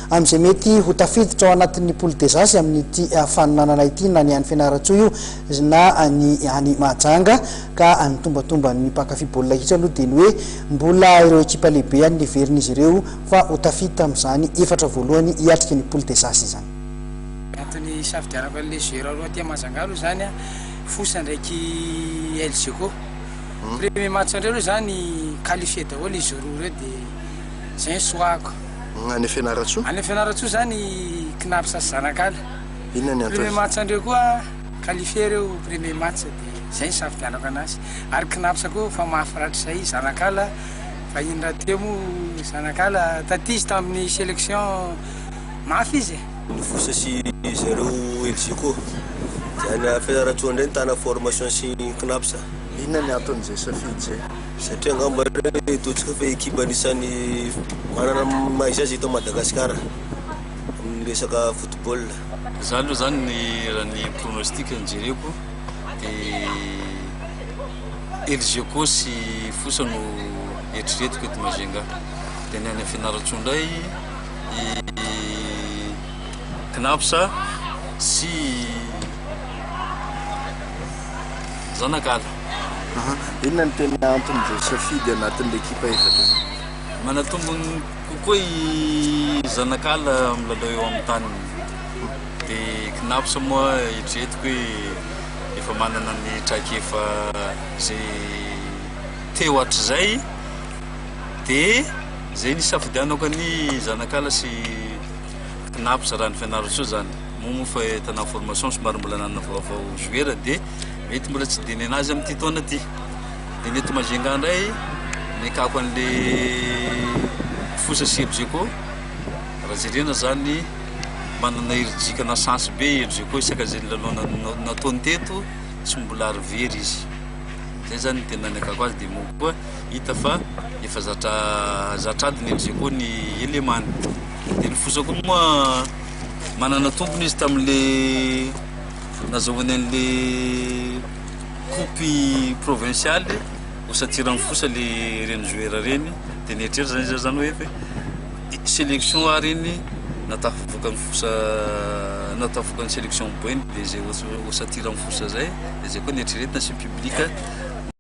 amin'izay mety ho tafiditra ao anatin'ny poule des As amin'ity faninanana ity na ny any Fianarantsoa io na ny any Mahajanga ka ny tombatomban'ny mpankafy baolina kitra aloha dia ny hoe mbola ireo ekipa lehibe ihany no heverin'izy ireo fa ho tafita amin'izany efatra voalohany hiatrika ny poule des As izany. Antony hisafidianako an'le joueur roa aty Majunga aloha zany a, Fosa ndraiky Elgeco. Premier match ndreo aloha zany qualifié daholo izy roa reo de zay ny choix-ko. Any Fianarantsoa? Any Fianarantsoa zany Cnaps sy Zanakala. Inona ny antony? Premier match ndreo koa qualifié reo premier match de zay ny hisafidianako anazy. Ary Cnaps koa fa mafy rahatrizay Zanakala fa iny rahateo moa Zanakala taty izy tamin'ny sélection mafy izy e. Ny Fosa sy zareo Elgeco. Dia any Fianarantsoa indray ny Tana formation sy ny Cnaps. Inona ny anton'izay safidy izay? Satria angamba ireo ataontsika fa ekipa anisan'ny manana ny maha izy azy eto Madagasikara amin'ny resaka football. Za aloha zany ny raha ny pronostic no jereko de Elgeco sy Fosa no eritreretiko eto Majunga. De ny any Fianarantsoa indray i Cnaps sy Zanakala. Inona no tena anton'izay safidy anatin'ny ekipa efatra izay? Manatombony kokoa i Zanakala milalao eo amin'ny taniny. Dia Cnaps moa eritreretiko hoe efa manana ny traikefa izay teo hatrizay. Dia izay nisafidianako an'i Zanakala sy Cnaps raha ny Fianarantsoa izany. Moa moa fa tana formation somary mbola nanana vaovao joueur dia mety mbola tsy dia nenazy amin'ity taona ity. Dia ny eto Majunga indray nekako an'le Fosa sy Elgeco. Raha jerena zany manana herijika na chance be Elgeco isaka izay nilalao nataony teto tsy mbola ary very izy. Zay zany no tena nekako azy dia moa koa hita fa efa zatra zatra ady ny Elgeco ny elemany. Dia ny Fosa koa moa manana tompony izy tamin'le nazahoany an'le coupe provinciale ho satiran'ny Fosa le ireny joueur ireny dia nieritreritra zany izy zany hoe fa sélection ary iny natafavoakan'ny Fosa natafavoakan'ny sélection Boeny dia zay ho satiran'ny Fosa zay dia zay koa nieritreretina sy public.